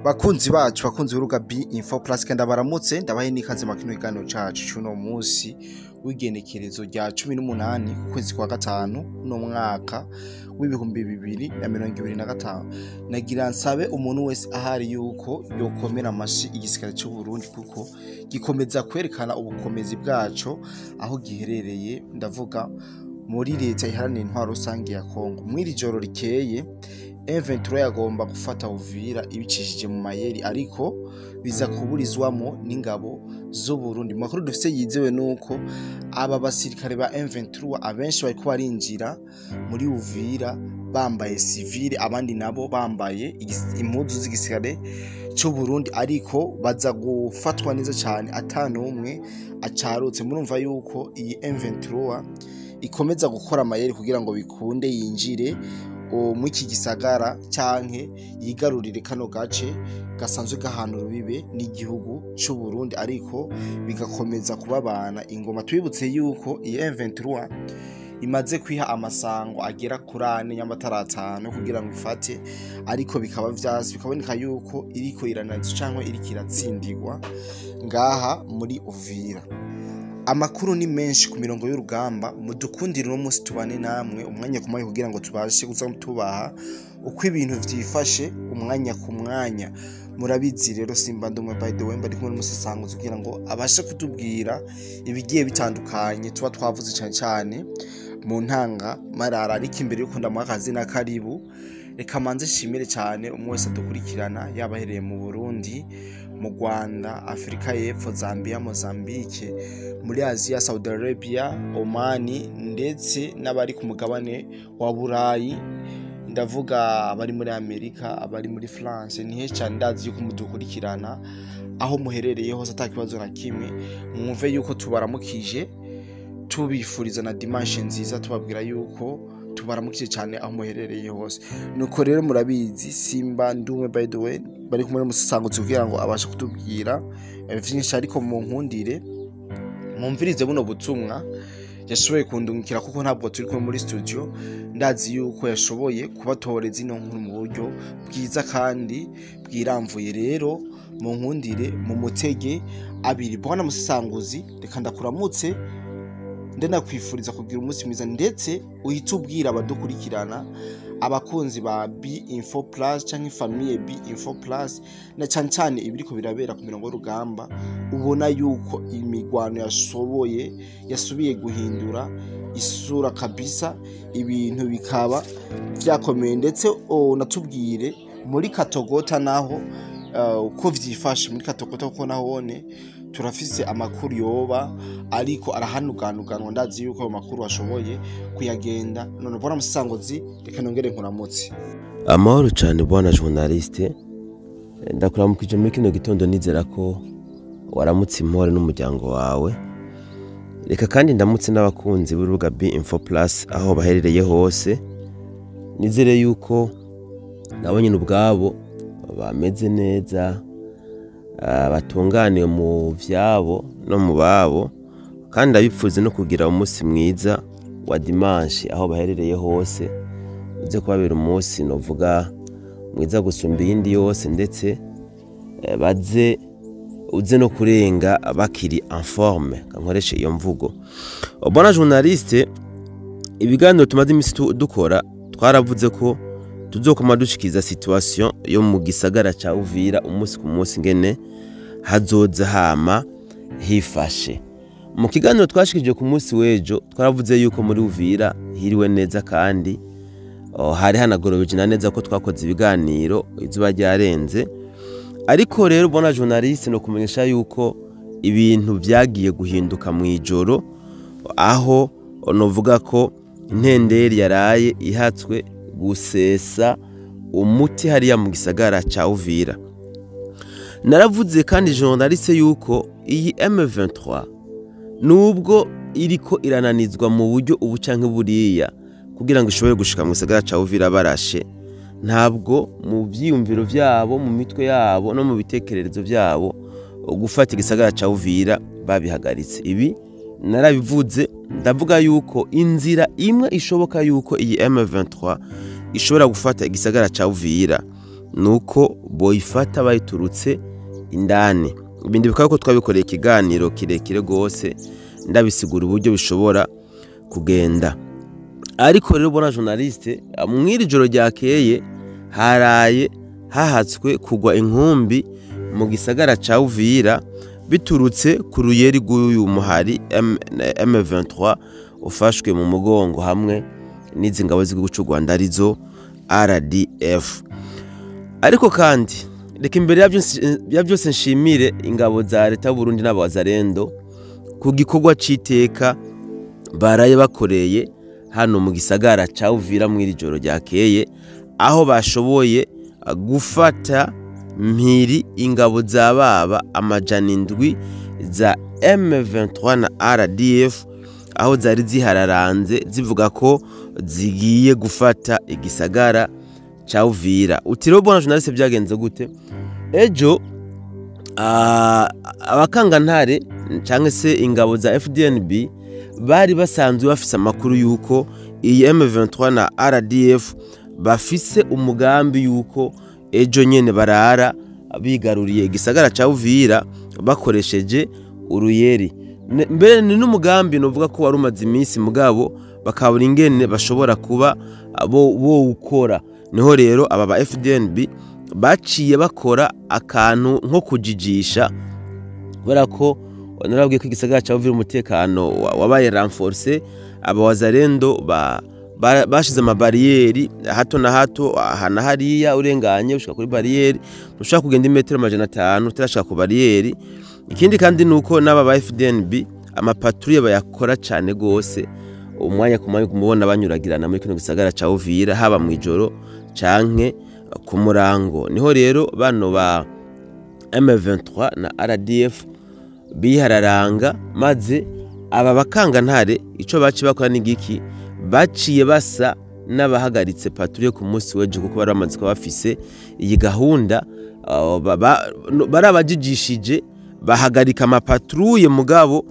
Bakunzi bacu, bakunzi b'urubuga B Info Plus, kandi baramutse, ndabahe n'ikaze mu kino kiganiro cacu c'uno munsi w'igenekerezo rya 18 ku kwezi kwa gatanu uno mwaka w'2025. Nagira nsabe umuntu wese ahari yuko yokomera amashi igisirikare c'u Burundi, kuko gikomeza kwerekana ubukomezi bwaco aho giherereye, ndavuga muri Leta Iharanira Intwaro Rusange ya Kongo. Mw'iri joro rikeye, M23 yagomba gufata Uvira ibicishije mu mayeri, ariko biza kuburizwamo n'ingabo z'u Burundi. Mu makuru dufise yizewe nuko aba basirikare ba M23 abenshi bariko barinjira muri Uvira bambaye civile, abandi nabo bambaye impuzu z'igisirikare c'u Burundi, ariko baza gufatwa neza cane atanumwe acarutse. Murumva yuko iyi M23 ikomeza gukora amayeri kugira ngo bikunde yinjire muri iki gisagara canke yigarurire kano gace gasanzwe gahana urubibe n'igihugu c'u Burundi, ariko bigakomeza kubabana ingoma. Tubibutse yuko iyi M23 imaze kwiha amasango agera kuri ane nyamara atanu kugira ngo ifate, ariko bikaba vyasi, bikaboneka yuko iriko irananizwa canke iriko iratsindirwa ngaha muri Uvira. Amakuru ni menshi ku mirongo y'urugamba. Mudukundire uno munsi tubane namwe umwanya ku mwanya kugira ngo tubashe kuza tubaha uko ibintu vyifashe umwanya ku mwanya. Murabizi rero, simba ndumwe, by the way, mba ndi kumwe n'umusesanguzi kugira ngo abashe kutubwira ibigiye bitandukanye tuba twavuze cane cane mu ntanga marara. Ariko imbere yuko ndamuha akazi na karibu, reka manze nshimire cyane umwe wese adukurikirana, yaba aherereye mu Burundi, mu Rwanda, Afurika y'Epfo, Zambia, Mozambique, muri Aziya, Saudi Arabia, Omani, ndetse n'abari ku mugabane wa Burayi, ndavuga abari muri Amerika, abari muri France. Ni henshi cyane, ndazi yuko mudukurikirana aho muherereye hose ata kibazo na kimwe. Mwumve yuko tubaramukije, tubifuriza na dimanche nziza, tubabwira yuko tubaramukije cyane aho muherereye hose. Nuko rero murabizi, simba ndumwe, by the way, bari kumwe n'umusasanguzi kugira ngo abashe kutubwira vyinshi. Ariko mu nkundire mwumvirize buno butumwa yashoboye kundungikira, kuko ntabwo turi kumwe muri studio. Ndazi yuko yashoboye kubatoreza ino nkuru mu buryo bwiza kandi bwiramvuye. Rero mu nkundire mu mutege abiri. Bwana musasanguzi, reka ndakuramutse, ndanakwifuriza kugira umunsi mwiza, ndetse uhite ubwira abadukurikirana, abakunzi ba B Info Plus canke famille B Info Plus, na cane cane ibiriko birabera ku mirongo y'urugamba. Ubona yuko imigwano yashoboye yasubiye guhindura isura kabisa, ibintu bikaba vyakomeye. Ndetse unatubwire muri Katogota naho uko vyifashe muri Katogota, kuko nahone turafise amakuru yoba ariko arahanuganuganwa. Ndazi yuko ayo makuru ashoboye kuyagenda. None bwana musangozi, reka nongere nkuramutse. Amahoro cyane, bwana journaliste. Ndakuramukije muri kino gitondo, nizera ko waramutse impore n'umuryango wawe. Reka kandi ndamutse n'abakunzi b'urubuga B Info Plus aho baherereye hose, nizere yuko nabo nyine ubwabo bameze neza, batunganiwe mu vyabo no mu babo, kandi ndabipfuze no kugira umunsi mwiza wa dimanche aho baherereye hose, uze kubabera umunsi novuga mwiza gusumba iyindi yose, ndetse baze uze no kurenga bakiri en forme, kankoreshe iyo mvugo. Bwana journaliste, ibiganiro tumaze imisi dukora, twaravuze ko tuzokoma dushikiza situation yo mu gisagara ca Uvira umunsi ku munsi, ngene hazoza hama hifashe. Mu kiganiro twashikije ku munsi w'ejo, twaravuze yuko muri Uvira hiriwe neza kandi hari hanagorobeje na neza, ko twakoze ibiganiro izuba ryarenze. Ariko rero, bwana journaliste, no kumenyesha yuko ibintu vyagiye guhinduka mu ijoro, aho novuga ko intenderi yaraye ihatswe gusesa umuti hariya mu gisagara ca Uvira. Naravuze kandi, journaliste, yuko iyi M23 nubwo iriko irananizwa mu buryo ubu canke buriya kugira ngo ishobore gushika mu gisagara ca Uvira barashe, ntabwo mu vyiyumviro vyabo, mu mitwe yabo no mu bitekerezo vyabo gufata igisagara ca Uvira babihagaritse. Ibi narabivuze, ndavuga yuko inzira imwe ishoboka yuko iyi M23 ishobora gufata igisagara ca Uvira Nuko boyifata bayiturutse indani. Ibindi bikaba ko twabikoreye ikiganiro kirekire gose, ndabisigura uburyo bishobora kugenda. Ariko rero, bwana journaliste, mw'iri joro ryakeye haraye hahatswe kugwa inkumbi mu gisagara ca Uvira, biturutse ku ruyeri rw'uyu muhari M23 ufashwe mu mugongo hamwe n'izi ngabo z'igihugu c'u Rwanda, arizo RDF. Ariko kandi reka imbere ya byose nshimire ingabo za leta y'u Burundi n'abawazarendo ku gikorwa c'iteka baraye bakoreye hano mu gisagara ca Uvira mw'iri joro ryakeye, aho bashoboye gufata mpiri ingabo za baba 700 za M23 na RDF, aho zari zihararanze zivuga ko zigiye gufata igisagara ca Uvira. Uti rero, bwana journaliste, byagenze gute? Ejo abakangantare canke se ingabo za FDNB bari basanzwe bafise amakuru yuko iyi M23 na RDF bafise umugambi yuko ejo nyene barara bigaruriye igisagara ca Uvira bakoresheje uruyeri. Mbere ni n'umugambi novuga ko wari umaze iminsi, mugabo bakabura ingene bashobora kuba bo wukora. Niho rero aba ba FDNB baciye bakora akantu nko kujijisha, kubera ko narabwiye ko igisagara ca Uvira umutekano wabaye renforcé. Aba wazarendo bashize amabariyeri hato na hato, aha na hariya. Urenganye ushika kuri bariyeri, ntushobora kugenda imetero 500 utarashika ku bariyeri. Ikindi kandi nuko n'aba ba FDNB amapatrouille bayakora cane gose, umwanya ku mwanya kumubona banyuragirana muri kino gisagara ca Uvira, haba mw'ijoro canke ku murango. Niho rero bano ba M23 na RDF bihararanga, maze aba bakangantare ico baci bakora ni giki? Baciye basa n'abahagaritse patrouille ku munsi w'ejo, kuko bari bamaze kuba bafise iyi gahunda. Barabajijishije bahagarika amapatrouille, mugabo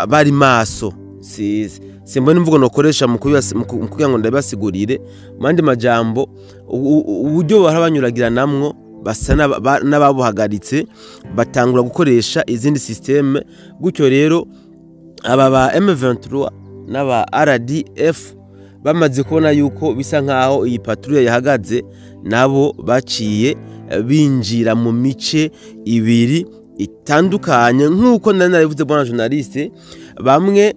bari maso. Si simbona imvugo nokoresha mu kugira ngo ndabibasigurire mu yandi majambo. Uburyo bahora banyuragiranamwo basa n'ababuhagaritse, batangura gukoresha izindi système. Gutyo rero aba ba M23 n'aba RDF bamaze kubona yuko bisa nkaho iyi patrouille yahagaze, nabo baciye binjira mu mice ibiri itandukanye, nk'uko nari narabivuze, bwana journaliste. Bamwe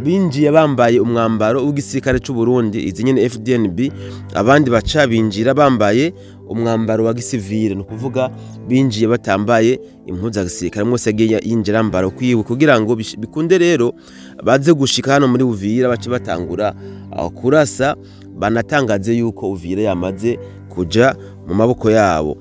binjiye bambaye umwambaro w'igisirikare c'u Burundi, izi nyene FDNB, abandi baca binjira bambaye umwambaro wa gisivile, ni ukuvuga binjiye batambaye impuzu za gisirikare. Mwese yagiye yinjira ambara kwiwe kugira ngo bikunde rero baze gushika hano muri Uvira, bace batangura kurasa, banatangaze yuko Uvira yamaze kuja mu maboko yabo.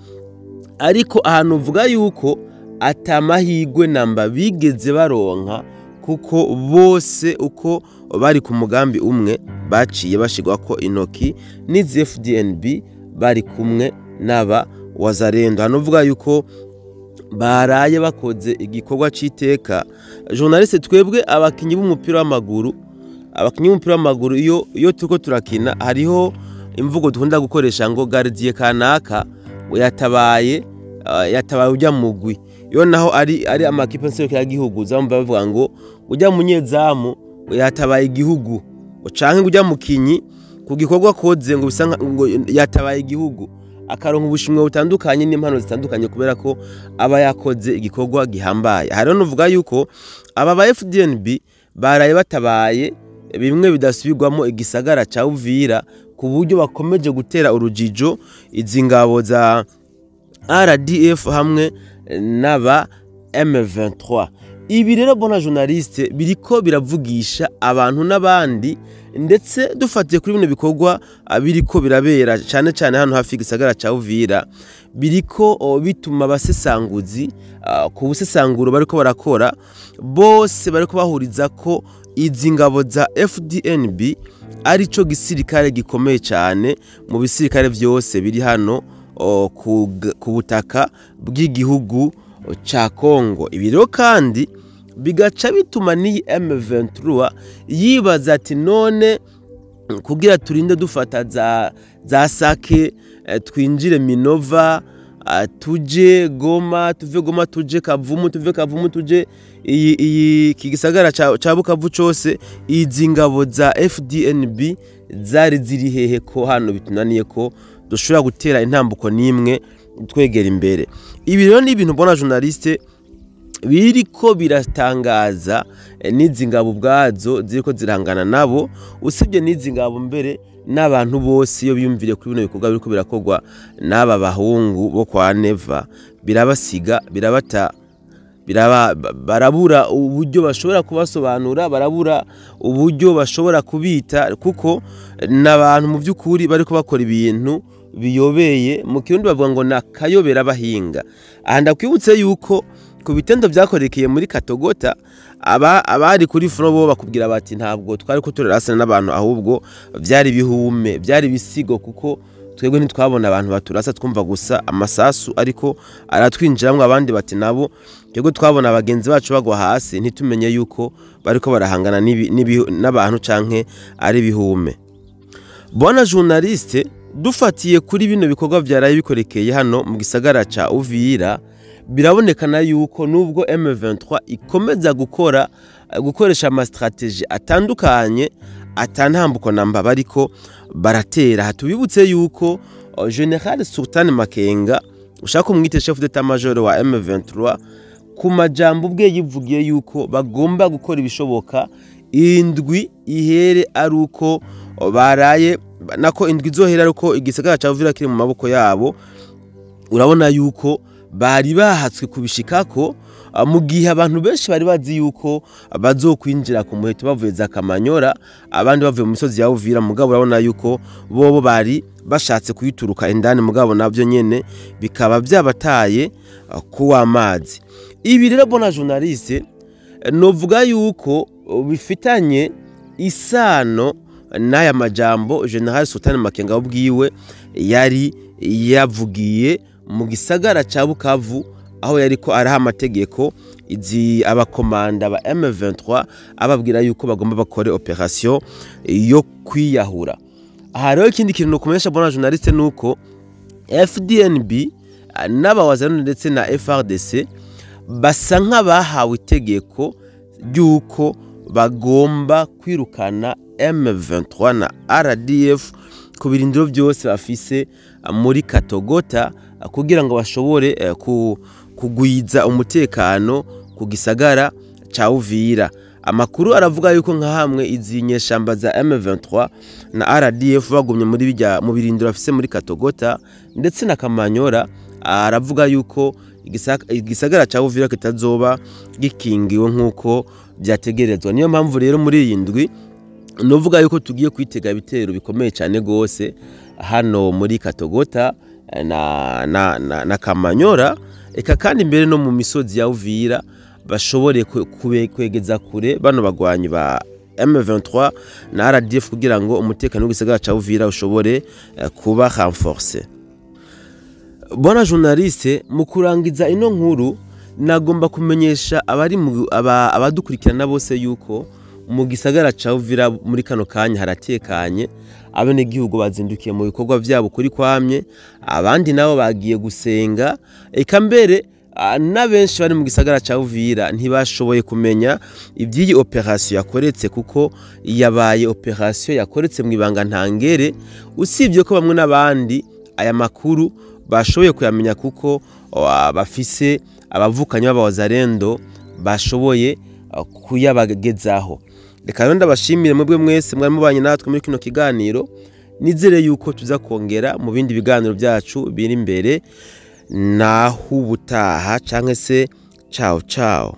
Ariko ahantu uvuga yuko atamahigwe namba bigeze baronka, kuko bose uko bari ku mugambi umwe baciye bashigwako intoki n'izi FDNB bari kumwe n'aba wazarendo. Hano uvuga yuko baraye bakoze igikorwa c'iteka. Journaliste, twebwe abakinyi b'umupira w'amaguru, abakinyi b'umupira w'amaguru, iyo turiko turakina hariho imvugo dukunda gukoresha ngo gardien kanaka ngo yatabaye ujya mugwi. Iyo naho ari amakipe nserukiragihugu, zamva bavuga ngo ujya munyezamu ngo yatabaye igihugu, ngo canke ngo ujya mukinyi ku gikorwa koze ngo bisa ngo yatabaye igihugu, akaronka ubushimwe butandukanye n'impano zitandukanye kubera ko aba yakoze igikorwa gihambaye. Hariho nuvuga yuko aba ba FDNB baraye batabaye bimwe bidasubirwamo igisagara ca Uvira, ku buryo bakomeje gutera urujijo izi ngabo za RDF hamwe n'aba M23. Ibi rero, bwana journaliste, biriko biravugisha abantu n'abandi, ndetse dufatiye kuri bino bikorwa biriko birabera cyane cyane hano hafi y'igisagara ca Uvira, biriko bituma abasesanguzi ku busesanguro bariko barakora bose bariko bahuriza ko izi ngabo za FDNB arico gisirikare gikomeye cyane mu bisirikare vyose biri hano ku butaka bw'igihugu ca Kongo. Ibi rero kandi bigaca bituma n'iyi M23 yibaza ati: none kugira turinde dufata za Sake twinjire Minova, tuje Goma, tuve Goma tuje Kavumu, tuve Kavumu tuje iyi iki gisagara ca Bukavu cose. Izi ngabo za FDNB zari ziri hehe ko hano bitunaniye ko dushobora gutera intambuko n'imwe twegera imbere? Ibi rero ni ibintu, bwana journaliste, biriko biratangaza n'izi ngabo ubwazo ziriko zirangana nabo. Usibye n'izi ngabo, mbere n'abantu bose iyo biyumviriye kuri bino bikorwa biriko birakorwa n'aba bahungu bo kwa Neva, birabasiga, birabata, barabura uburyo bashobora kubasobanura, barabura uburyo bashobora kubita, kuko n'abantu mu by'ukuri bariko bakora ibintu biyobeye. Mu Kirundi bavuga ngo nakayobera bahinga. Aha ndakwibutse yuko ku bitendo byakorekeye muri Katogota, aba abari kuri front bo bakubwira bati: "Ntabwo twari ko turarasana n'abantu, ahubwo byari bihume, byari bisigo, kuko twebwe ntitwabona abantu baturasa, twumva gusa amasasu ariko aratwinjiramwo." Abandi bati: "Nabo twebwe twabona bagenzi bacu bagwa hasi, ntitumenye yuko bariko barahangana n'abantu canke ari bihume." Bwana journaliste, dufatiye kuri bino bikorwa vyaraye bikorekeye hano mu gisagara ca Uvira, birabonekana yuko nubwo M23 ikomeza gukoresha ama stratégies atandukanye, atantambuko namba bariko baratera. Hatubibutse yuko Général Sultan Makenga, ushaka umwite chef d'état major wa M23, ku majambo ubwe yivugiye yuko bagomba gukora ibishoboka indwi ihere ari uko baraye, nako indwi izohera ari uko igisagara ca Uvira kiri mu maboko yabo. Urabona yuko bari bahatswe kubishikako, mu gihe abantu benshi bari bazi yuko bazokwinjira ku muheto bavuye za Kamanyora, abandi bavuye mu misozi ya Uvira. Mugabo urabona yuko bobo bari bashatse kuyituruka indani, mugabo navyo nyene bikaba byabataye kuwa amazi. Ibi rero, bwana journaliste, novuga yuko bifitanye isano n'aya majambo Général Sultan Makenga ubwiwe yari yavugiye mu gisagara ca Bukavu, aho yariko araha amategeko izi abakomanda ba M23, ababwira yuko bagomba bakore opération yo kwiyahura. Aha rero ikindi kintu nokumenyesha, bwana journaliste, nuko FDNB n'abawazalendo ndetse na FARDC basa nk'abahawe itegeko ry'uko bagomba kwirukana M23 na RDF ku birindiro byose bafise muri Katogota, kugira ngo bashobore kugwiza umutekano ku gisagara ca Uvira. Amakuru aravuga yuko nka hamwe izi nyeshamba za M23 na RDF bagumye muri bijya mu birindiro bafise muri Katogota ndetse na Kamanyora, aravuga yuko igisagara ca Uvira kitazoba gikingiwe nk'uko byategerezwa. Niyo mpamvu rero muri iyi ndwi novuga yuko tugiye kwitega ibitero bikomeye cyane gose hano muri Katogota na Kamanyora, eka kandi mbere no mu misozi ya Uvira, bashobore kwegeza kure bano bagwanyi ba M23 na RDF, kugira ngo umutekano w'igisagara ca Uvira ushobore kuba renforcé. Bwana journaliste, mu kurangiza ino nkuru, nagomba kumenyesha abari abadukurikirana bose yuko mu gisagara ca Uvira muri kano kanya haratekanye. Abenegihugu bazindukiye mu bikorwa vyabo kuri kwamye, abandi nabo bagiye gusenga, eka mbere n'abenshi bari mu gisagara ca Uvira ntibashoboye kumenya iby'iyi opération yakoretse, kuko yabaye opération yakoretse mu ibanga ntangere, usibye ko bamwe n'abandi aya makuru bashoboye kuyamenya kuko bafise abavukanyi b'abawazalendo bashoboye kuyabagezaho. Reka rero ndabashimire mwebwe mwese mwari mubanye natwe muri kino kiganiro. Nizere yuko tuza kongera mu bindi biganiro byacu biri imbere. Naho ubutaha, canke se ciao ciao.